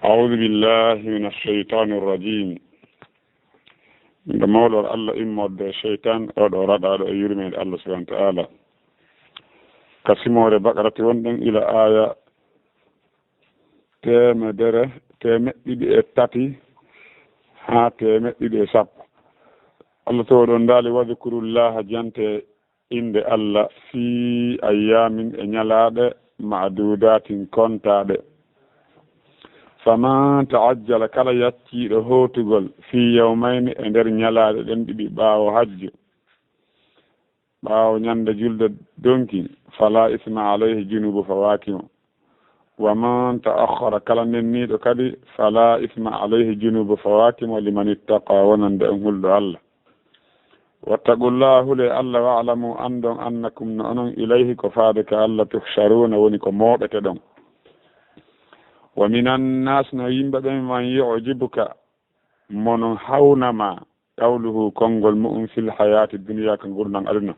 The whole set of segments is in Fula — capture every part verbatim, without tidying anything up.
أعوذ بالله من الشيطان الرجيم. Nde mawɗo Allah immorde e seytaan, oɗo raɗaaɗo e yurmeende Allah subhanahu wa ta'ala. Ka simoore Baqarati wonɗen ila aaya teemedere, teemeɗɗe ɗiɗi e tati haa teemeɗɗe ɗiɗi e sappo. Allah to ɗon daali, "Wadhkurullaha", jante innde Allah, "fii ayyaamin", e ñalaaɗe, "ma'duudaatin", kontaaɗe. "Faman ta'ajjala", kala yacciiɗo hootugol, "fii yawmayni", e nder ñalaaɗe ɗen ɗiɗi ɓaawo hajju, ɓaawo ñande julde donki, "falaa isma alayhi", junuubu fawaaki mo. "Wa man ta'akhkhara", kala nenniiɗo kadi, "falaa isma alayhi", junuubu fawaaki mo, "liman ittaqa", wonande on hulɗo Allah. "Wattaqullaha", hulee Allah, "wa'lamu", anndon, "annakum", no onon, "ilayhi", ko faade ka Allah, "tuhsharuuna", woni ko mooɓeteɗon. "Wa minan naas", no yimɓe ɓen, "man yu'jibuka", mo no hawna ma, "qawluhu", konngol mu'um, "fil hayaati dunya", ka ngurndan aduna.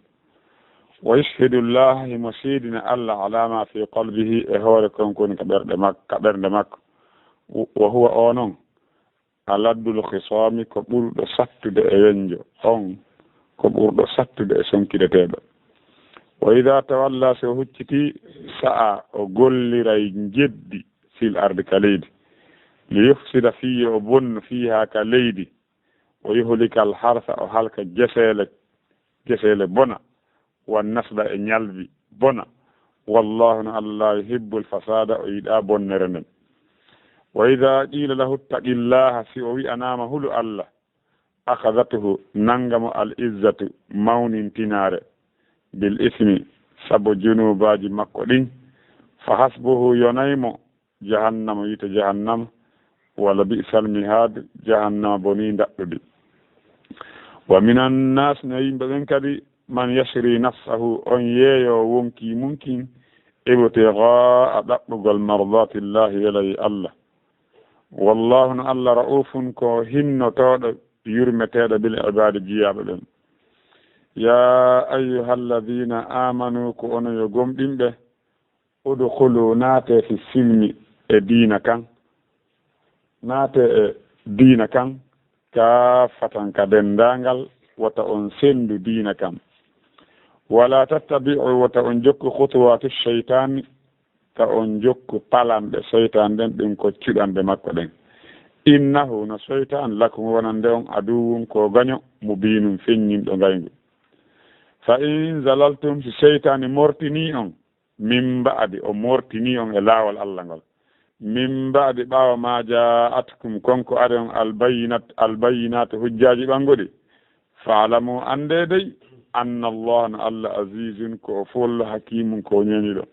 "Wa yashhadu Allaha", himo seedina Allah, "ala ma fi qalbihi", e hoore kon ko woni ka ɓerɗe mak-, ka ɓernde makko. "Wa huwa", o non, "aladdul khisaami", ko ɓurɗo sattude e wenjo, on ko ɓurɗo sattude e sonkideteeɗo. "Wa idha tawalla", so o hucciti, "sa'a", o golliray njeddi, "fil ardi", ka leydi, "li yufsida", fii yo o bonnu, "fiiha", ka leydi, "wa yuhlikal harsa", o halka geseele, geseele bona, "wan nasla", e ñalbi bona. "Wallahu", no Allah, "laa yuhibbul fasada", o yiɗaa bonnere nden. "Wa idha qila lahu ittaqillaha", si o wi'anaama hulu Allah, "akhadhathu", nanga mo al izzatu, mawnintinaare, "bil ismi", sabu junuubaaji makko ɗin, "fa hasbuhu", yonay mo, "jahannama", yiite jahannama, "wa la bi'sal mihaad", jahannama bonii ndaɗɗudi. "Wa minan naas", no yimɓe ɓen kadi, "man yashri nafsahu", on yeeyo wonkii mun kin, "ibtighaa", ɗaɓɓugol, "mardatillahi", welay Allah. "Wallahu", no Allah, "ra'ufun", ko hinnotooɗo, yurmeteeɗo, "bil ibaadi", jiyaaɓe ɓen. "Ya ayyuhalladhina amanu", ko onon yo gomɗinɓe, "udkhulu", naate, "fi silmi", e diina kan, naate e diina kan, "kaaffatan", ka denndaangal, wota on senndu diina kan. "Wala tattabi'u", wota on jokku, "khutuwaati shaytaani", ta on jokku palanɗe seytaan ɗen, ɗum ko cuɗanɗe makko ɗen. "Innahu", no seytaan, "lakum", wonande on, "aduwwun", ko gaño, "mubiinun", feññinɗo ngayngu. "Fa in zalaltum", si seytaani mortinii on, "min ba'di", o mortinii on e laawol Allah ngol, "min ba'di", ɓaawo, "ma ja'atkum", kon ko ari on, "al bayyinat", al bayyinaatu, hujjaaji ɓannguɗi, "fa'lamu", anndee dey, "anna Allah", no Allah, "azizun", ko o foolɗo, "hakimun", ko o ñeeñuɗo.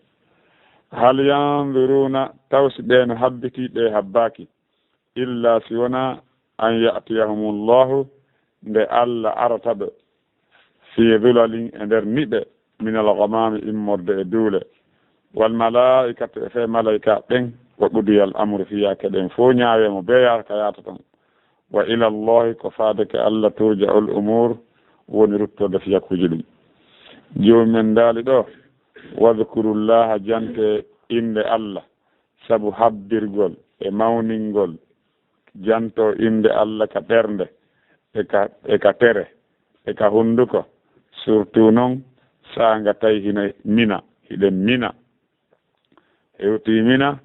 "Hal yanzuruna", taw si ɓe no habbitii, ɓe habbaaki, "illa", si wonaa, "an ya'tiyahumullahu", nde Allah arata ɓe, "fi zulalin", e nder niɓe, "minal ghamami", immorde e duule, "wal malaa'ikatu", e fee malaa'ika ɓen, "wa qudiyal amru", fiya keɗen fof ñaawe mo, bee yaata ka yaata ton. "Wa ilallahi", ko faade ka Allah, "turja'ul umur", woni ruttorde fiyakuuji ɗum. Joomi men daali ɗo, "Wadhkurullaha", jante innde Allah, sabu habbirgol e mawningol, janto innde Allah ka ɓernde, e ka, e ka tere, e ka hunnduko, surtout noon saanga tawi hino Mina, hiɗen Mina. Hewtii Mina,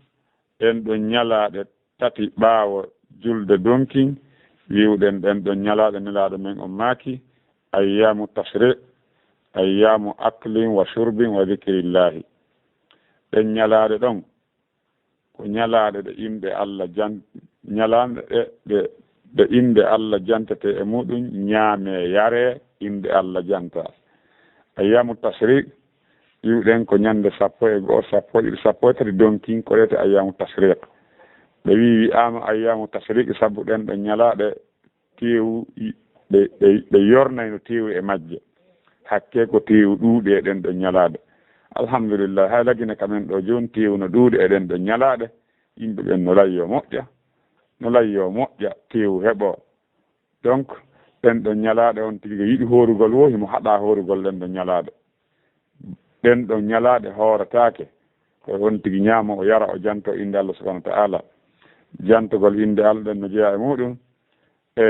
ɗen ɗon ñalaaɗe tati ɓaawo julde donkin, wi'uɗen ɗen ɗon ñalaaɗe, Nelaaɗo men on maaki, "Ayyaamu tashriq, ayyaamu aklin wa shurbin wa dhikrillahi." Ɗen ñalaaɗe ɗon, ko ñalaaɗe ɗe innde Allah jan-, ñalaaɗe ɗe, ɗe, ɗe innde Allah jantete e muɗum, ñaamee, yaree, innde Allah jantaa. Ayyaamu tashriq, iwɗen ko ñande sappo e go'o, sappo e ɗiɗi, sappo e tati donkin, ko rewete ayyaamu tashriq. Ɓe wi, wi'aama ayyaamu tashriq sabu ɗen ɗon ñalaaɗe teewu, ɓe, ɓe, ɓe yornayno teewu e majje. Hakkee ko teewu ɗuuɗi e ɗen ɗon ñalaaɗe. Alhamdulillah, hay Lagine ka men ɗo jooni, teewu no ɗuuɗi e ɗen ɗon ñalaaɗe. Yimɓe ɓen no layyo moƴƴa, no layyo moƴƴa, teewu heɓoo. Donc, ɗen ɗon ñalaaɗe, on tigi ko yiɗi hoorugol woo, himo haɗaa hoorugol ɗen ɗon ñalaaɗe. Ɗen ɗon ñalaaɗe hooretaake. Ko on tigi ñaama, o yara, o janto innde Allah subhanahu wa ta'ala. Jantugol innde Allah ɗen no jeyaa e muuɗum. E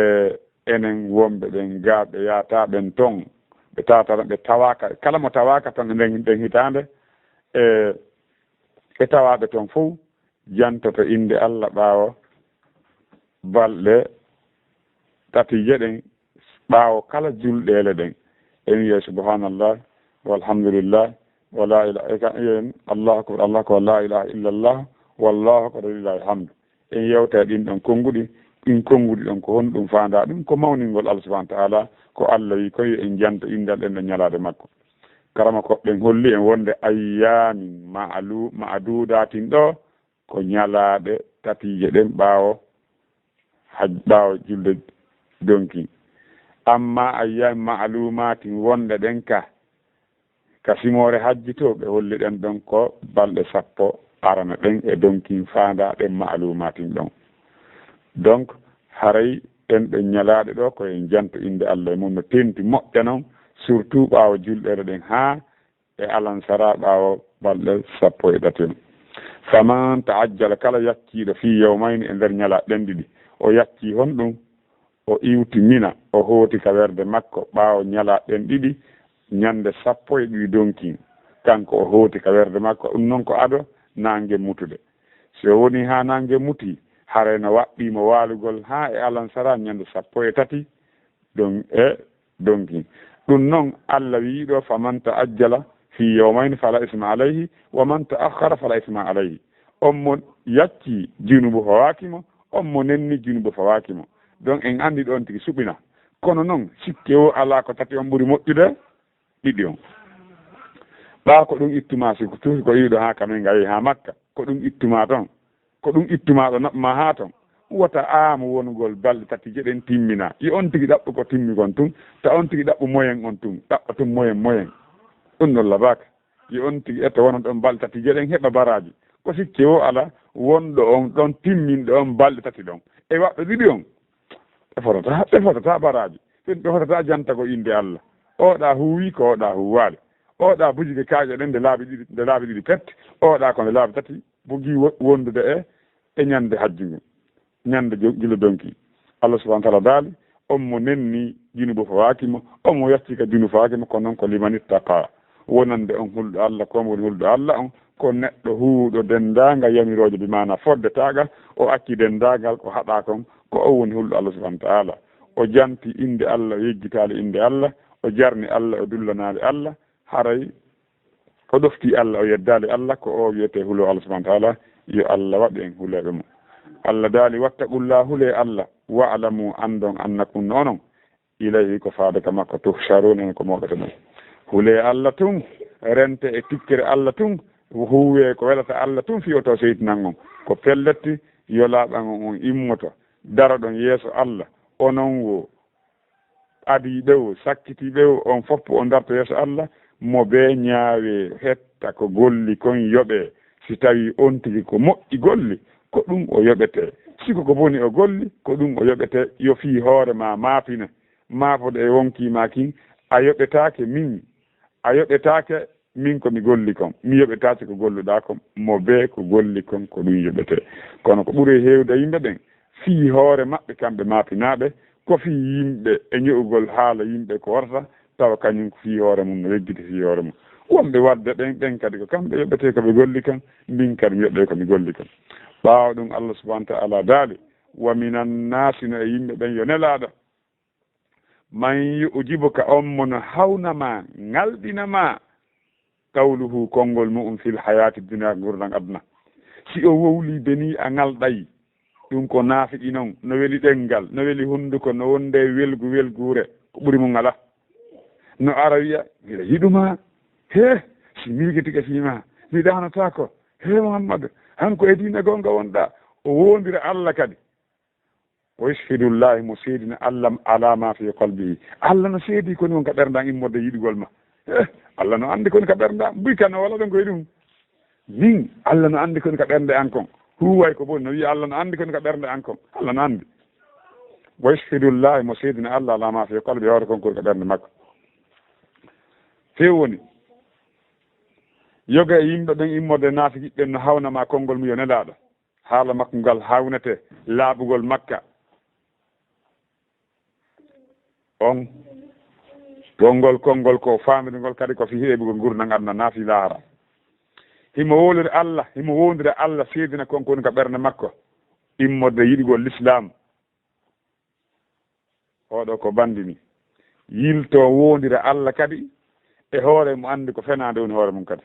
enen wonɓe ɓen gaa ɓe yaataaɓen ton, ɓe tawata, ɓe tawaaka, kala mo tawaaka ton e nden, nden hitaande, e, e tawaaɓe ton fow, jantoto innde Allah ɓaawo balɗe tatiije ɗen, ɓaawo kala julɗeele ɗen. En wiya subhanallah, walhamdulillah, wala ilaha, e ka, en Allahu akbar, Allahu akbar, la ilaha illallah, wallahu akbar, lillahi alhamdu. En yewta e ɗin ɗon konnguɗi, ɗin konnguɗi ɗon ko honɗum faandaa ɗum? Ko mawningol Allah subhanahu wa ta'ala, ko Allah wi koye en janto innde Allah ɗen ɗon ñalaade makko. Karama ko ɓen holli en wonde ayyaamin ma'alu-, ma'aduudaatin ɗo, ko ñalaaɗe tatiije ɗen ɓaawo haj-, ɓaawo julde donki. Amma ayyaamin ma'alumaatin wonɗe ɗen ka, ka simoore hajji to, ɓe holli ɗen ɗon ko balɗe sappo arana ɗen e donkin faandaa ɗen ma'alumaatin ɗon. Donc, haray ɗen ɗon ñalaaɗe ɗo ko en janto innde Allah e mum no tenti moƴƴa non, surtout ɓaawo julɗeele ɗen haa e alansaraa ɓaawo balɗe sappo e tati. Faman ta'ajjala, kala yacciiɗo fii yawmayni, e nder ñalaaɗe ɗen ɗiɗi, o yaccii honɗum? O iwti Mina, o hooti ka werde makko ɓaawo ñalaaɗe ɗen ɗiɗi, ñande sappo e ɗiɗi donkin. Kanko o hooti ka werde makko, ɗum non ko ado naange mutude. Si o woni haa naange muti, haray no waɗɗii mo waalugol haa e alansaraa ñande sappo e tati, ɗon e donki. Ɗum non Allah wi'i ɗo, "Faman ta'ajjala fi yawmayni fala isma alayhi, wa man ta'akhkhara fala isma alayhi." On mo yacci, junubu fawaaki mo, on mo nenni, junubu fawaaki mo. Donc en anndi ɗon tigi suɓina. Kono non sikke o alaa ko tati on ɓuri moƴƴude ɗiɗi on. Ɓaa ko ɗum ittuma, si ko tuufi ko iwɗo haa Kamen ngayi haa Makka, ko ɗum ittuma ton. Ko ɗum ittumaa ɗo naɓ maa haa ton. Wota aamu wonugol balɗe tati jeɗen timmina. Yo on tigi ɗaɓɓu ko timmi kon tun, ta on tigi ɗaɓɓu moyen on tun, ɗaɓɓa tun moyen, moyen. Ɗum ɗon labaaka. Yo on tigi etta wona ɗon balɗe tati jeɗen heɓa baraaji. Ko sikke o ala wonɗo on ɗon timminɗo on balɗe tati ɗon. E waɓɓe ɗiɗi on, ɓe fotata, ɓe fotata baraaji. Ɓe, ɓe fotata jantagol innde Allah. Oɗa huuwi ko oɗa huuwaali. Oɗa bujike kaaƴe ɗen nde laabi ɗiɗi, nde laabi ɗiɗi pet. Oɗa ko nde laabi tati. Bugii wo-, wondude e, e ñande hajju ngun, ñande jo-, julle donki. Allah subhanahu wa ta'ala daali, on mo nenni junubu fawaaki mo, on mo yacci ka junubu fawaaki mo, ko non ko liman ittaqa. Wonande on hulɗo Allah, ko on woni hulɗo Allah on, ko neɗɗo huuɗo denndaangal yamirooje, bi maana fodde taaga, o acci denndaangal ko haɗaa kon, ko on woni hulɗo Allah subhanahu wa ta'ala. O janti innde Allah, o yejjitaali innde Allah, o jarni Allah, o dullanaali Allah, haray o ɗoftii Allah, o yeddaali Allah, ko o wiyetee huloowo Allah subhanahu wa ta'ala, yo Allah waɗu en huleeɓe mo. Allah daali, "Wattaqullaha, hulee Allah, wa'lamu, anndon, annakum, no onon, ilayhi, ko faade ka makko, tuhsharun, en ko mooɓete ɗon." Hulee Allah tun, rente e tikkere Allah tun, huuwee ko welata Allah tun, fii o taw seytinan on. Ko pelletti, yo laaɓan on, on immoto, daroɗon yeeso Allah, onon wo adiiɓe o, sakkitiiɓe o, on fof on darta yeeso Allah, mo bee ñaawee, hetta ko golli kon yoɓee. Si tawii on tigi ko moƴƴi golli, ko ɗum o yoɓetee. Si ko ko boni o golli, ko ɗum o yoɓetee. Yo fii hoore maa maapine, maafode e wonkii maa kin, a yoɓetaake min, a yoɓetaake min ko mi golli kon, mi yoɓetaake ko golluɗaa kon, mo bee ko golli kon, ko ɗum yoɓetee. Kono ko ɓuri heewde yimɓe ɓen, fii hoore maɓɓe kamɓe maafinaaɓe, ko fii yimɓe e ño'ugol haala yimɓe ko warata, tawa kañum ko fii hoore mum, no yejjiti fii hoore mum. Wonɓe waɗde ɓen, ɓen kadi ko kamɓe yoɓetee ko ɓe golli kon, min kadi mi yoɓee ko mi golli kon. Ɓaawo ɗum, Allah subhanahu wa ta'ala daali, "Wa minan naasi", no e yimɓe ɓen, yo Nelaaɗo, "man yu'jibuka", on mo no hawna ma, ŋalɗina ma, "qawluhu", konngol mu'um, "fil hayaati dunya", ngurndan aduna. Si o wowlii bee nii a ŋalɗay, ɗum ko naafiqi non, no weli ɗemngal, no weli hunnduko, no wonde welgu welguure, ko ɓuri mum alaa. No ara wiya, "Miɗa yiɗu ma, he, si miilke tigi fii ma, mi ɗaanataako, he Muhammadu, hanko e diina goonga wonɗaa", o woondira Allah kadi. "Wa yashhadullahi", mo seedina Allah, "ala ma fi qalbihi". Allah no seedi koni won ka ɓernde an immorde yiɗugol ma. Eh, Allah no anndi koni ka ɓernde an. Buy kan wala ɗon koye ɗum. Min, Allah no anndi koni ka ɓernde an kon. Huway ko boni, no wiya Allah no anndi koni ka ɓernde an kon. Allah no anndi. "Wa yashhadullahi", mo seedina Allah, "ala ma fi qalbihi", hoore kon koni ka ɓernde makko. Few woni, yoga e yimɓe ɓen immorde naafiqi ɓen no hawna ma konngol mum yo Nelaaɗo. Haala makko ngal hawnete laaɓugol Makka. On konngol, konngol ko faamirgol kadi ko fii heɓugol ngurndan aduna naa fii laahara. Himo wowlira Allah, himo wowndira Allah, seedina kon ko woni ka ɓernde makko, immorde yiɗugol Lislaam. Oɗo ko bandini. Yilto wowndira Allah kadi e hoore mo anndi ko fenaande woni hoore mum kadi.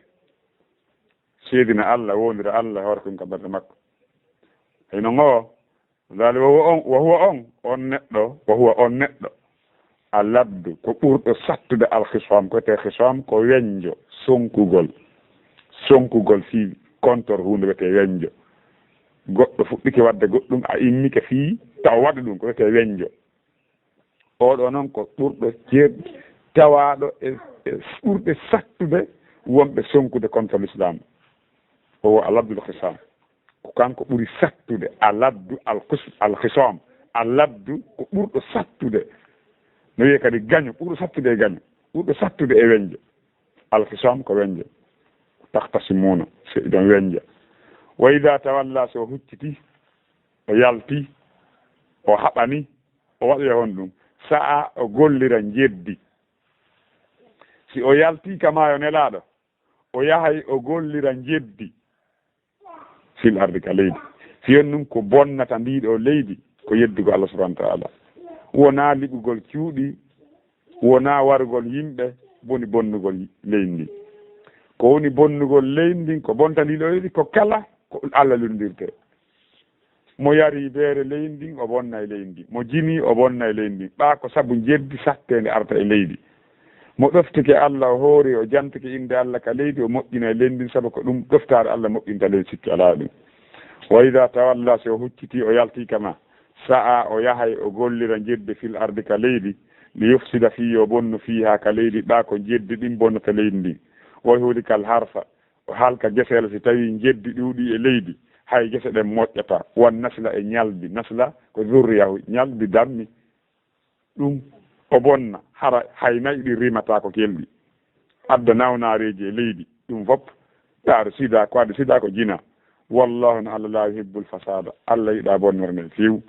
Seedina Allah, wowndira Allah e hoore kon ka ɓernde makko. Hino ngo, dali wo, wo on, wo huwa on, on neɗɗo, wo huwa on neɗɗo. Aladdu, ko ɓurɗo sattude alkhisam, ko te khisam, ko weñjo, sonkugol. Sonkugol fii kontor huunde wiyetee weñjo. Goɗɗo fuɗɗike waɗde goɗɗum, a immike fii taw waɗi ɗum, ko wiyetee weñjo. Oɗo noon ko ɓurɗo jeeɗ-, tawaaɗo e, e ɓurɓe sattude wonɓe sonkude kontor Lislaam. O wo aladdul khisam. Ko kanko ɓuri sattude, aladdu al kus-, al khisam. Aladdu ko ɓurɗo sattude. No wiye kadi gaño, ɓurɗo sattude e gaño, ɓurɗo sattude e weñjo. Al khisam ko weñjo. Takhtasimuna, si ɗon weñja. Wa idha tawalla, so hucciti, o yalti, o haɓani, o waɗoya honɗum? Sa'a, o gollira njeddi. Si o yalti ka maayo Nelaaɗo, o yahay o gollira njeddi fil ardi ka leydi. Si on ɗum ko bonnata ndii ɗoo leydi, ko yeddugol Allah subhanahu wa ta'ala. Wonaa liɓugol cuuɗi, wonaa warugol yimɓe, woni bonnugol leydi ndin. Ko woni bonnugol leydi ndin, ko bonta ndii ɗoo leydi, ko kala ko Allah lunndirtee. Mo yari beere leydi ndin, o bonna e leydi ndin. Mo jini, o bonna e leydi ndin. Ɓaa ko sabu njeddi satteende arta e leydi. Mo ɗoftike Allah, o hoori, o jantike innde Allah ka leydi, o moƴƴina e leydi ndin, sabu ko ɗum ɗoftaare Allah moƴƴinta leydi, sikki alaa ɗum. Wa idaa tawallaa, si o hucciti, o yalti kama, sa'a, o yahay, o gollira njeddi fil ardi ka leydi, li yufsida fii yo bonnu fiihaa ka leydi, ɓaa ko njeddi ɗin bonnata leydi ndin. Wa yuhlikal harsa, o halka geseele si tawii njeddi ɗuuɗii e leydi, hay gese ɗen moƴƴataa. Wan nasla e ñalbi, nasla ko zurriyahu, ñalbi dammi, ɗum o bonna, hara hay na'i ɗin rimataa ko kelɗi. Adda nawnaareeji e leydi, ɗum fof, ɗaaro sida, ko adda sida ko jina. Wallaahu no Allah laa yuhibbul fasaada, Allah yiɗaa bonnere nden few.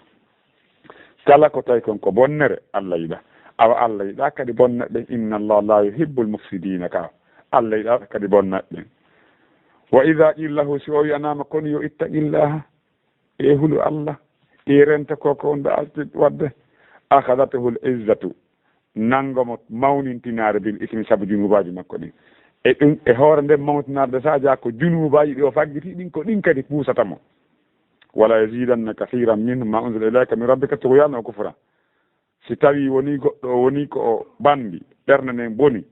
Kala ko tawi kon ko bonnere, Allah yiɗaa. Awa Allah yiɗaa kadi bonnaɓe, inna Allah laa yuhibbul mufsidiina ka. Allah yiɗaa kadi bonnaɓe. Wa idaa qiila lahu, si o wi'anaama kon yo ittaqillaha, e hulu Allah, e renta ko ko wonɗo alti waɗde, akhadathul izzatu, nannga mo mawnintinaare bil ismi sabu junuubaaji makko ɗin. E ɗum, e hoore nden mawnintinarde sa jaa ko junuubaaji ɗi o faggiti ɗin, ko ɗin kadi puusata mo. Wala yazidanna kathiran minhum ma unzila ilayka min rabbika tughyanan wa kufra. Si tawi woni goɗɗo o woni ko o bandi, ɓernde nden boni,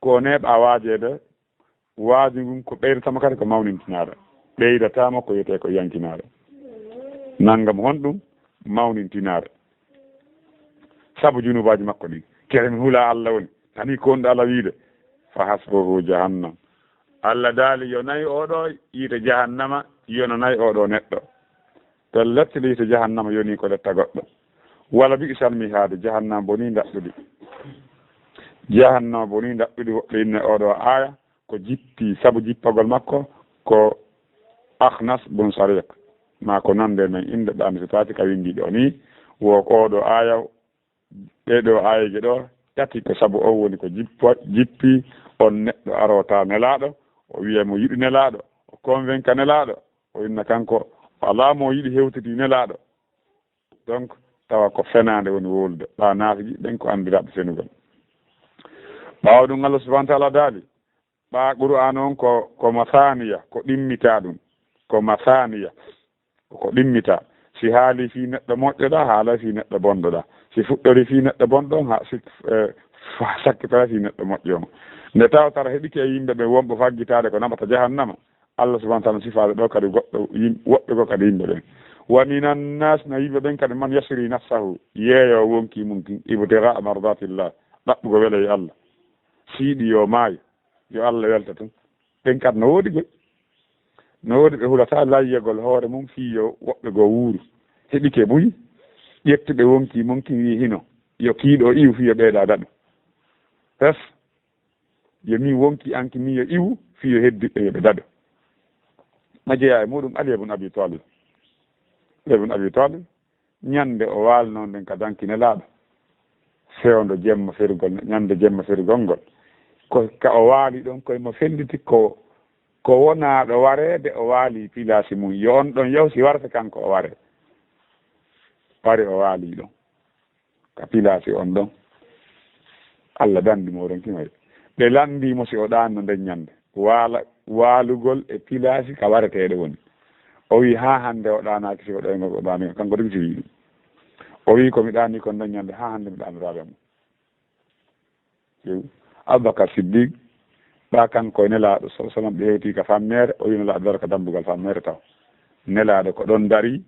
ko o neeɓa waajeede, waaju ngun ko ɓeydata mo kadi ko mawnintinaare. Ɓeydata mo ko wiyetee ko yankinaare. Nannga mo honɗum? Mawnintinaare. Sabu junuubaaji makko ɗin. Kere mi hula Allah woni. Tani ko wonɗo Allah wiide. Fa hasbuhu jahannam. Allah daali yo nay oɗo yiite jahannama, yono nay oɗo neɗɗo. Pellet, yiite jahannama yoni ko letta goɗɗo. Wala bi'sal mihaad, jahannama boni ndaɗɗudi. Jahannama boni ndaɗɗudi, woɓɓe inne oɗo aaya ko jippi, sabu jippagol makko ko Akhnas bun Sariq. Ma ko nande men innde ɗa mi sotaaki ka winndi ɗo ni, wo ko oɗo aaya, ɗee ɗo aayeeje ɗo tati ko sabu o woni ko jippo, jippi on neɗɗo arota nelaaɗo, o wiya mo yiɗi nelaaɗo, o convainca nelaaɗo, o inna kanko o alaa mo yiɗi hewtidi nelaaɗo. Donc, tawa ko fenaande woni wowlude. Ɓa naafiqi ɓen ko anndiraaɓe fenugol. Ɓaawo ɗum, Allah subhanahu wa ta'ala daali, ɓa Qur'aan on ko, ko masaaniya, ko ɗimmitaa ɗum. Ko masaaniya, ko ɗimmitaa. Si haali fii neɗɗo moƴƴoɗa, haala fii neɗɗo bonɗoɗa. Si fuɗɗori fii neɗɗo bonɗo on, ha, si, eh, fa-, sakkitara fii neɗɗo moƴƴo on. Nde tawtara heɓike e yimɓe ɓe wonɓe faggitaade ko naɓata jahannama, Allah subhanahu wa ta'ala sifaade ɗo kadi goɗɗo yim-, woɓɓe goo kadi yimɓe ɓen. Wa minan nas, no yimɓe ɓen kadi, man yashri nafsahu, yeeyo wonki mum kin, ibtigha'a mardatillah, ɗaɓɓugo welo e Allah. Siiɗi yo maayo, yo Allah welta tun. Ɓen kadi no woodi goy. No woodi ɓe hulata layyagol hoore mum fii yo woɓɓe goo wuuru. Heɓike buy, ƴettuɓe wonki mum kin wii hino, yo kiiɗo iwu fii yo ɓeyda daɗo. Pes. Yo min wonki anki min yo iwu, fii yo heddiɓɓe yo ɓe daɗo. Na jeyaa e muuɗum Ali ibn Abi Talib. Ali ibn Abi Talib, ñande o waalnoo nden ka danki Nelaaɗo, fewndo jemma ferugol, ñande jemma ferugol ngol, ko ka o waali ɗon, koye mo felliti ko, ko wonaa ɗo wareede, o waali pilaasi mum. Yo on ɗon yahu, si warata kanko o waree. Wari o waali ɗon ka pilaasi on ɗon. Allah danndi mo, o ronki mo. Ɓe lanndii mo si o ɗaanno nden ñande. Waala, waalugol e pilaasi ka wareteeɗe woni. O wi'i, "Haa hannde o ɗaanaaki, si o ɗoyngol o ɗaani." Kanko tigi si wi'i ɗum. O wi'i, "Ko mi ɗaani kon nden ñande, haa hannde mi ɗaanoraade mo." Yew. Abubakar Siddiq, ɓa kanko e Nelaaɗo, sallallahu alaihi wasallam, ɓe hewti ka fammeere, o wi'i Nelaaɗo, "Daro ka dambugal fammeere taw." Nelaaɗo ko ɗon dari,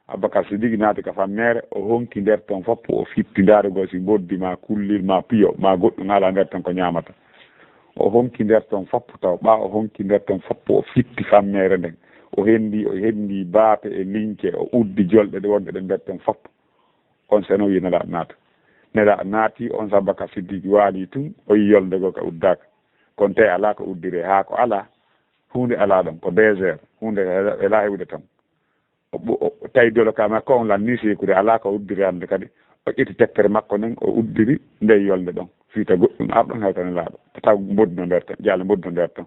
Abubakar Siddiq naati ka fammeere, o honki nder ton foppu, o fitti ndaarugol si mboddi ma kullel ma piyo ma goɗɗum alaa nder ton ko ñaamata. O honki nder ton foppu taw, ɓa o honki nder ton foppu, o fitti fammeere nden. O hendi, o hendi baafe e lince, o uddi jolɗe ɗe wonɗe ɗen nder ton foppu. On seno wi'i Nelaaɗo naata. Nelaaɗo naati, on sa Abubakar Siddiq waali tun, o yi'i yolnde goo ka uddaaka. Kono tawi alaa ko uddire, haa ko alaa, huunde alaa ɗon, ko désert, huunde alaa hewde ton. O ɓu-, o, tawi dolo ka makko on lanni sekude, alaa ko uddiri hannde kadi. O ƴetti teppere makko nden, o uddiri nde yolnde ɗon. Fii ta goɗɗum arɗon hewta Nelaaɗo. Taw mboddi no nder ton, jaale mboddi no nder ton.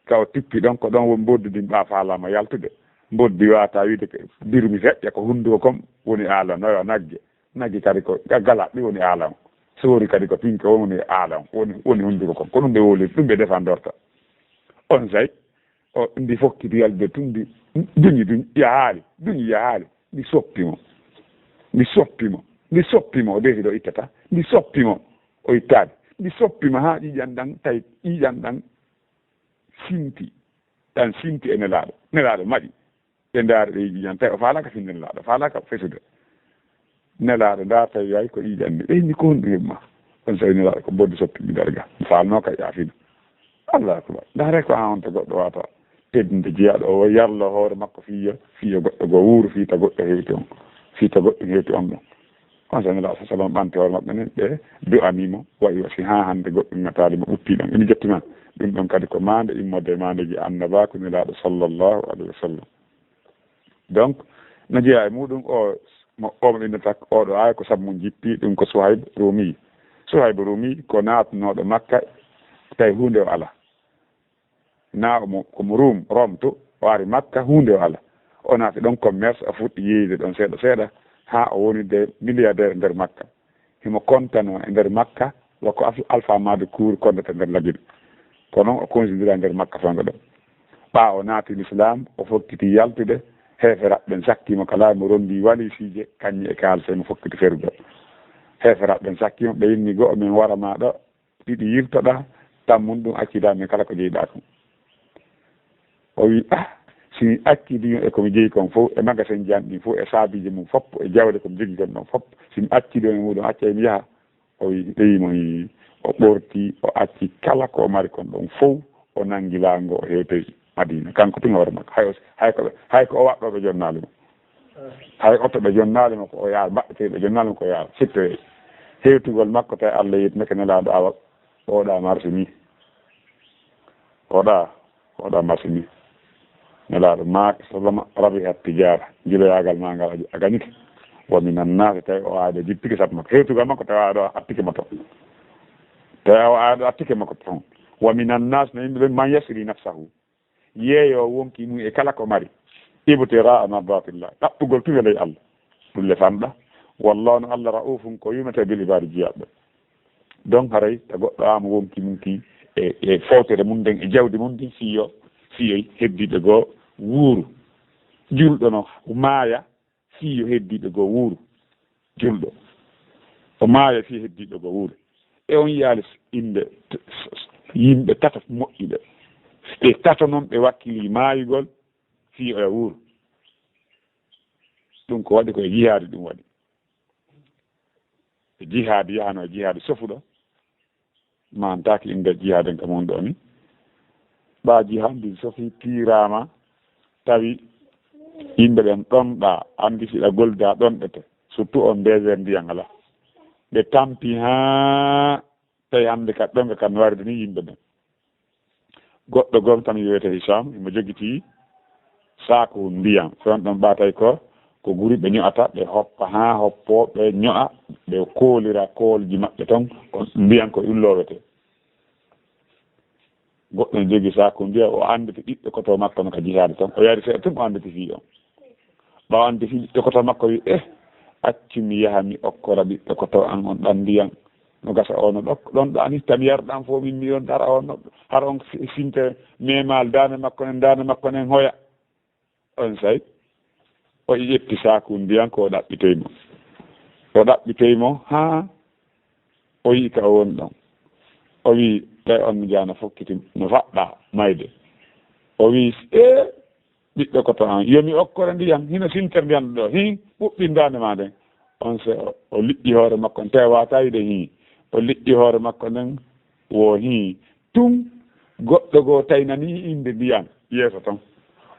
Ka o tippi ɗon, ko ɗon woni mboddi ndin ɓa faalaama yaltude. Mboddi waata wiide ke birmi feƴƴa ko hunnduko kon woni aala, no yo nagge. Nagge kadi ko ga-, galaɗɗi woni aala on. Soori kadi ko pinke on woni aala on, woni, woni hunnduko kon. Ko ɗum ɓe wowliri, ɗum ɓe defandorta. On say, o, ndi fokkiti yalde tun, ndi duñi, duñi, yahaali, duñi, yahaali. Ndi soppi mo. Ndi soppi mo. Ndi soppi mo. O defi ɗo ittata. Ndi soppi mo. O ittaali. Ndi soppi mo haa ƴiiƴan ɗan, tawi ƴiiƴan ɗan sinti. Ɗan sinti e Nelaaɗo. Nelaaɗo maɗi. Ɓe ndaari ɓe ƴiiƴan. Tawi o faalaaka finde Nelaaɗo. O faalaaka fesude. Nelaaɗo ndaar tawi yaay ko ƴiiƴan ni. Ɓe inni ko honɗum heɓi ma? On tawi Nelaaɗo ko mboddi soppi mi darga. Mi faalnoo ka yaafino. Allahu akbar. Ndaare ko haa on to goɗɗo waata teddinde jeyaaɗo o yarlo hoore makko fii yo, fii yo goɗɗo goo wuuru fii ta goɗɗo hewti on. Fii ta goɗɗo hewti on ɗon. On sa Nelaaɗo sallallahu alaihi wasallam ɓanti hoore maɓɓe nden, ɓe du'anii mo, wa'i wa si haa hannde goɗɗum ŋataali mo ɓuttii ɗon. Emi jetti ma. Ɗum ɗon kadi ko maande immorde e maandeeji annabaaku Nelaaɗo sallallahu alaihi wasallam. Donc, no jeyaa e muuɗum o, mo, o mo innata ko oɗo aaya ko sabu mum jippi, ɗum ko Suhayb Rumi. Suhayb Rumi ko naatunooɗo Makka, tawi huunde o alaa. Na o mo, ko mo Rum, Rom to, o ari Makka, huunde o alaa. O naati ɗon commerce, o fuɗɗi yeeyde ɗon seeɗa seeɗa, haa o woni de milliardaire nder Makka. Himo kontanoo e nder Makka, wa ko Alf-, Alpha Mado Cour kondata nder Lagil. Kono o considéra nder Makka fewndo ɗon. Ɓaa o naati Lislaam, o fokkiti yaltude, heeferaaɓe ɓen sakkii mo ka laawi mo, ronndii waliisiije, kañum e kaalisi, mo fokkiti ferugol. Heeferaaɓe ɓen sakkii mo, ɓe inni, "Go'o min wara maa ɗo, ɗiɗi yiltoɗaa, tammun ɗum accidaa min kala ko jeyɗaa kon." O wi, "Ah, si mi accidi e ko mi jeyi kon fof, e magasin ji an ɗin fof, e saabiiji mum fof, e jawle ko mi jogii kon ɗon fof, si mi accidi e muɗum, accay mi yaha." O wi, ɓeyi mo, o ɓorti, o acci kala ko o mari kon ɗon fof, o nangi laango, o hewtoyi Madina. Kanko tun hoore makko. Hay o, hay ko, hay ko o waɗɗo ɓe jonnaali mo. Hay oto ɓe jonnaali mo ko o yaar, mbaɗɗete ɓe jonnaali mo ko o yaar. Sittoye. Hewtugol makko tawi Allah yetti neke Nelaaɗo awa oɗa marché ni. Oɗa, oɗa marché ni. Nelaaɗo maaki sallama rabihat tijara. Jiloyaagal ma ngal a gañike. Wa minan naasi tawi o aade jippike sabu makko. Hewtugol makko tawi aɗo attike mo to. Tawi o aɗo attike makko to. Wa minan naasi no yimɓe ɓen man yasri nafsahu. Yeeyo wonki mum e kala ko mari. Ibtiraa mardatillah. Ɗaɓɓugol tun welay Allah. Ɗum le fanɗa. Wallahu no Allah ra'ufun ko yumete bil ibaadi jiyaaɓe. Donc haray ta goɗɗo ama wonki mum ki e, e fowtere mum nden e jawdi mum ndin fiyo, fiyo heddiɓe goo wuuru. Julɗo no maaya fiyo heddiɓe goo wuuru. Julɗo o maaya fiyo heddiɓe goo wuuru. E on yaali innde t-, s-, s-, yimɓe tato moƴƴuɓe. Ɓe tato non ɓe wakkili maayugol fiyo e wuuru. Ɗum ko waɗi ko e jihaadi ɗum waɗi. E jihaadi yahano e jihaadi sofuɗo. Mantaaki innde jihaaden ka mun ɗoo ni. Ɓaa jihaad ndin sofi piiraama, tawi yimɓe ɓen ɗonɗaa, anndi si ɗa golda ɗonɗete, surtout on désert ndiyan alaa. Ɓe tampi haa tawi hannde ka ɗonga kan warde ni yimɓe ɓen. Goɗɗo gom tan wiyete Hisam, himo jogitii saaku ndiyan. Fewndo ɗon ɓaatay ko, ko guri ɓe ño'ata, ɓe hoppa haa hoppoo, ɓe ño'a, ɓe koolira koolji maɓɓe ton, ko ndiyan ko ɗum loowetee. Goɗɗo ne jogii saaku ndiyan, o annditi ɓiɓɓe koto makko no ka jihaade ton. O yari seeɗa tun, o annditi fii on. Ɓaawo annditi fii ɓiɓɓe koto makko, wi, "Eh, accu mi yaha mi okkora ɓiɓɓe koto an on ɗan ndiyan." No gasa o no ɗok-, ɗon ɗan itta mi yarɗan fof min mi on hara on no, hara on si-, sinte memal daande makko nen, daande makko nen hoya. On say, o ƴetti saaku ndiyan ko o ɗaɓɓitoy mo. O ɗaɓɓitoy mo haa o yi'i ka o woni ɗon. O wi'i, "Ɓay on mi jaana fokkiti no faɗɗa mayde." O wi'i, "Ee, ɓiɓɓe koto an, yo mi okkore ndiyan, hino sinter ndiyan ɗo, hin ɓuɓɓin daande maa nden." On se o, o liƴƴi hoore makko, tewataa yi'ude hin. O liƴƴi hoore makko nden, wo hin. Tun goɗɗo goo tawi nanii innde ndiyan yeeso ton.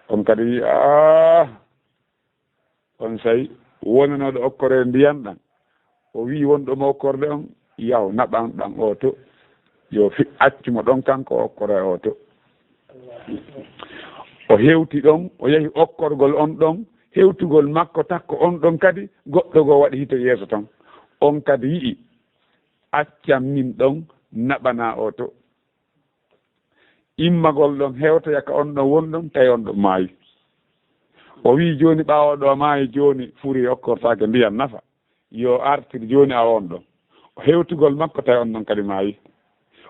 On kadi wi'i, "Aa." On say wonanooɗo okkore ndiyan ɗan, o wi'i wonɗo mo okkorde on, "Yahu naɓan ɗan oo to, yo fi-, accu mo ɗon kanko o okkore oo to." O hewti ɗon, o yahi okkorgol on ɗon, hewtugol makko takko on ɗon kadi, goɗɗo goo waɗi hito yeeso ton. On kadi wi'i, "Accan min ɗon, naɓanaa oo to." Immagol ɗon hewtoya ka on ɗon woni ɗon, tawi on ɗon maayi. O wi'i, "Jooni ɓaawo ɗo maayi, jooni furi okkortaake ndiyan nafa. Yo artir jooni awa on ɗon." O hewtugol makko, tawi on ɗon kadi maayi.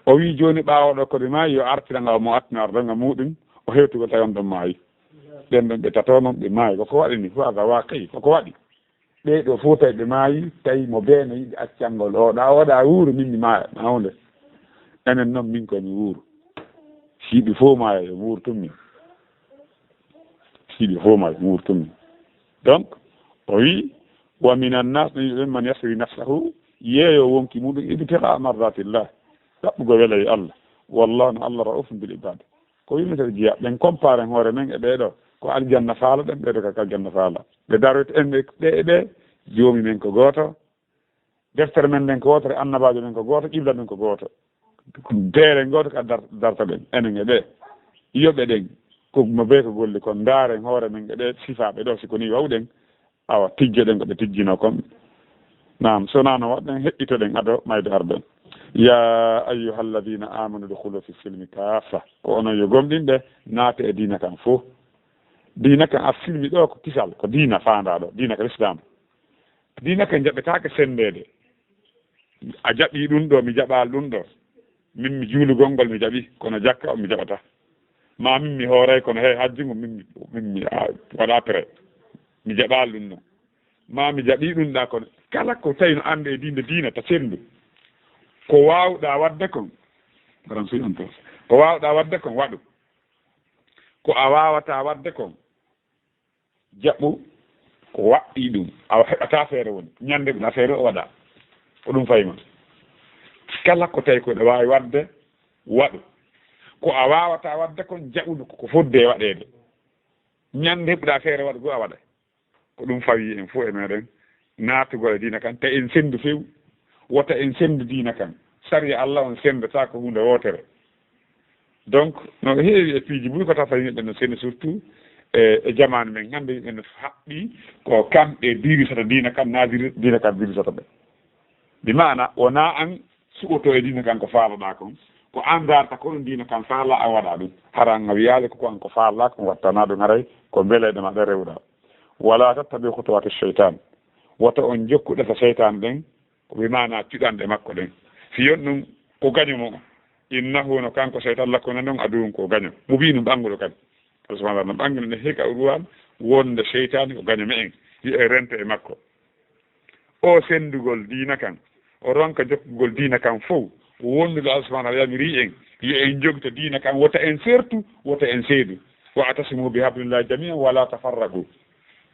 O wi'i, "Jooni ɓaawo ɗo kadi maayi, yo artiran awa mo atno ardanga muuɗum." O hewtugol, tawi on ɗon maayi. Ɓen ɗon ɓe tato non ɓe maayi. Ko ko waɗi ni? Ko aga wa kay, ko ko waɗi? Ɓee ɗoo fof tawi ɓe maayi, tawi mo bee no yiɗi accangol. O ɗa, o ɗa wuuru, min mi maaya, na hunde. Enen noon, min ko mi wuuru. Si yiɗi fof maaya, yo wuuru tun min. Si yiɗi fof maaya, yo wuuru tun min. Donc, o wi, "Wa minan nas, ɗum yiɗi man yasri nafsahu, yeeyo wonki muɗum, ibtigaa mardatillah, ɗaɓɓugo welaye Allah. Wallahu, no Allah, raufun bil ibad." Ko yimɓe tawi jeya, ɓen comparen hoore men e ɓee ɗoo. Ko aljanna faala ɗen, ɓee ɗoo ka aljanna faala. Ɓe daroyta en ɓe, ɓe e ɓe, Joomi men ko gooto, deftere men nden ko wootere, annabaajo men ko gooto, qibla men ko gooto. Deere gooto ka dar-, darta ɗen, enen e ɓe. Yoɓe ɗen, ko mo bee ko golli kon, ndaaren hoore men e ɓe sifaaɓe ɗoo, si ko nii wawɗen, awa, tijjoɗen ko ɓe tijjinoo kon. Naam, so wonaa no waɗɗen, heɓɓitoɗen ado mayde arden. Ya ayyuhalladhina amanu udkhulu fi silmi kaffa. Ko onon yo gomɗinɓe, naate e diina kan fof. Diina kan a silmi ɗoo ko kisal, ko diina faandaa ɗoo, diina ka lislaam. Diina kan jaɓetaake senndeede. A jaɓii ɗum ɗoo, mi jaɓaali ɗum ɗoo. Min mi juulugol ngol mi jaɓi, kono jakka o mi jaɓata. Ma min mi hooray, kono hey hajju ngu min mi, min mi, a, waɗa prêt. Mi jaɓaali ɗum ɗoo. Ma mi jaɓii ɗum ɗaa, kono kala ko tawi no annde e diina, diina ta senndu. Ko waawɗaa waɗde kon, mbaɗan suy on to. Ko waawɗaa waɗde kon, waɗu. Ko a waawataa waɗde kon, jaɓu ko waɗɗii ɗum. A heɓataa feere woni. Ñannde ɗum affaire o waɗa. Ko ɗum fayi ma. Kala ko tawi ko ɗo waawi waɗde, waɗu. Ko a waawataa waɗde kon, jaɓu ko fodde waɗeede. Ñannde heɓuɗaa feere waɗugol, a waɗay. Ko ɗum fawi en fof e meɗen naatugol e diina kan, te en senndu few. Wota en senndu diina kan. Sariya Allah on senndataa ko huunde wootere. Donc, no heewi e piiji buy ko tata yimɓe no seni, surtout e, e jamaanu men hannde, yimɓe no haɓɓi ko kamɓe dirisata diina kan, na diri-, diina kan dirisata ɓe. Bi maana, wonaa an suɓoto e diina kan ko faalaɗaa kon, ko an darta ko ɗum diina kan faala, a waɗa ɗum. Hara an a wiyaali ko, ko an ko faalaɗaa kon wattana ɗum, haray ko mbeleɗe ma ɗe rewɗa. Wala tattabi khutuwati shaytan. Wota on jokku ɗefe seytaane ɗen, ko ɓe maana cuɗanɗe makko ɗen. Fiyon ɗum ko gaño mo on. Innahu, no kanko seytaan, lakum, non aduwwun, ko gaño. Mubiinun, ɓannguɗo kadi. Allah subhanahu wa ta'ala no ɓanngina ne heka Qur'an wonde seytaane ko gaño me'en. Yo en rento e makko. O senndugol diina kan, o ronka jokkugol diina kan fow, wondude Allah subhanahu wa ta'ala yamiri en, yo en jogito diina kan, wota en sertu, wota en seedu. Wa'tasimu bi hablillahi jami'an wala tafarraqu.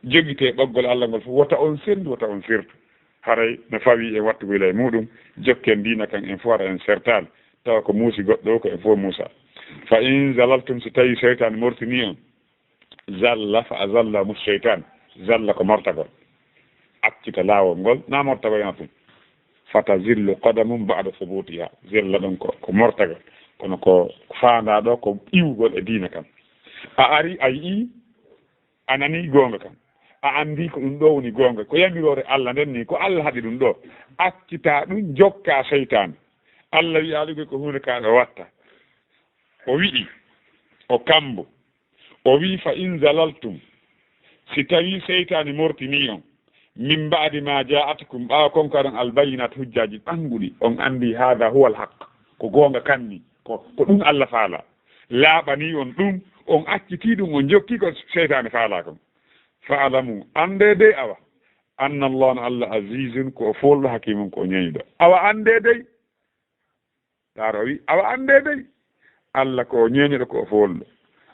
Jogitee ɓoggol Allah ngol fof, wota on senndu, wota on sertu. Haray no fawi e wattugol e muɗum, jokken diina kan en fof, hara en sertaali. Tawa ko muusi goɗɗo o, ko en fof muusa. Fa in zalaltum, si tawi seytaane mortini on, zalla fa azallahu sheytan. Zalla ko mortagol. Accita laawol ngol, na mortagol yana tun. Fa tazillu qadamun ba'da thubutiha. Zilla ɗon ko, ko mortagol. Kono ko faandaa ɗo ko iwgol e diina kan. A ari, a yi'i, A nanii goonga kan. A anndii ko ɗum ɗoo woni goonga. Ko yamiroore Allah nden nii, ko Allah haɗi ɗum ɗoo. Accitaa ɗum, jokkaa seytaane. Allah wi'aali ko huunde kaa ɗo watta. O wi'i, o kambo. O wi'i, "Fa in zalaltum." Si tawii seytaane mortinii on, "min ba'di ma ja'atkum," ɓaawo kon ko aɗon albayinat, hujjaaji ɓannguɗi, on anndi haada huwal haq, ko goonga kan nii, ko, ko ɗum Allah faala. Laaɓanii on ɗum, on accitii ɗum, on jokkii ko seytaane faala kon. Fa'lamu, anndee dey awa, anna Allah no Allah azizun, ko o foolɗo, hakimun, ko o ñeeñuɗo. Awa anndee dey, Taaro o wi, awa anndee dey, Allah ko o ñeeñuɗo, ko o foolɗo.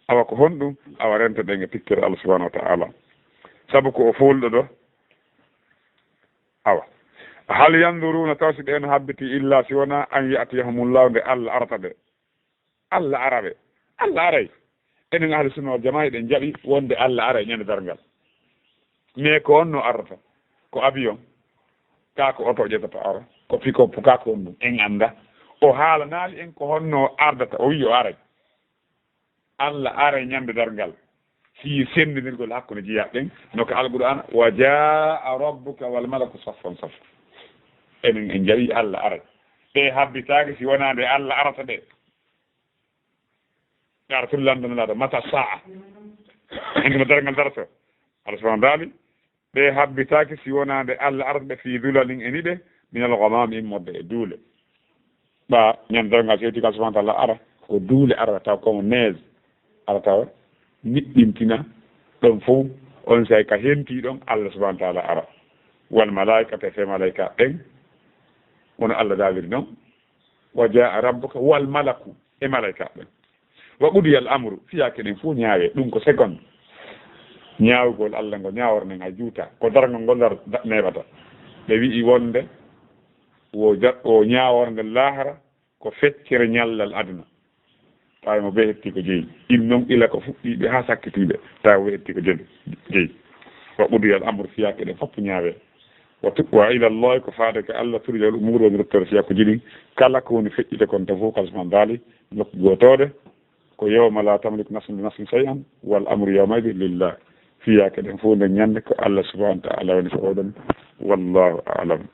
Awa ko honɗum? Awa rento ɗen e pikkere Allah subhanahu wa ta'ala. Sabu ko o foolɗo ɗo. Awa. Hal yanzuruna, taw si ɓen habbiti, illa si wona an ya'tiyahumullahu, nde Allah arata ɓe. Allah ara ɓe. Allah aray. Enen ahli sunna wal jamaa eɗen jaɓi wonde Allah aray ñande darngal. Mais ko honno arata? Ko avion, kaa ko oto ƴettata ara, ko pick-up, kaa ko honɗum? En annda. O haalanaali en ko honno ardata, o wi'i o aray. Allah aray ñande darngal. Fii senndindirgol hakkunde jiyaaɓe ɓen, no ka Alqur'aana, "Wa jaa'a rabbuka wal malaku saffan saffa." Enen en jaɓi Allah aray. Ɓe habbitaaki si wonaa nde Allah arata ɓe. Ɓe ara tun lanndana laata, "Mata sa'a?" Hannde no darngal darto? Allah subhanahu wa ta'ala, ɓe habbitaaki si wonaa nde Allah arata ɓe fii zulalin e niɓe, minal ghamami, immorde e duule. Ɓa ñande darngal sewti ka subhanahu wa ta'ala ara, ko duule ara taw, ko neige ara taw, niɓɓintina ɗon fow, on say ka henti ɗon Allah subhanahu wa ta'ala ara. Wal malaikata, e fe malaika ɓen, wono Allah daaliri non. Wa jaa'a rabbuka wal malaku, e malaika ɓen. Wa qudiyal amru, fiyaake ɗen fof ñaawe, ɗum ko seconde. Ñaawugol Allah ngo ñaawor nden hay juuta, ko darngal ngol dar-, da-, neeɓata. Ɓe wi'i wonde wo ja-, o ñaawor nde laahara ko feccere ñallal aduna. Tawi mo be hetti ko jeyi. Ɗin non ila ko fuɗɗiiɓe haa sakkitiiɓe. Tawi mo be hetti ko jeyi. Jeyi. Wa qudiyal amru, fiyaake ɗen fof ñaawe. Wa tu-, wa ila Allahi, ko faade ka Allah, turja'ul umur, woni ruttere fiyakuuji ɗin. Kala ko woni feƴƴude kon tan fof, kala so man daali nokku gootoode, ko yawma la tamliku nafsun li nafsin shay'an, wal amru yawma idin lillah. Fiyaake ɗen fof nden ñande ko Allah subhanahu wa ta'ala woni fooɗon. Wallahu a'lam.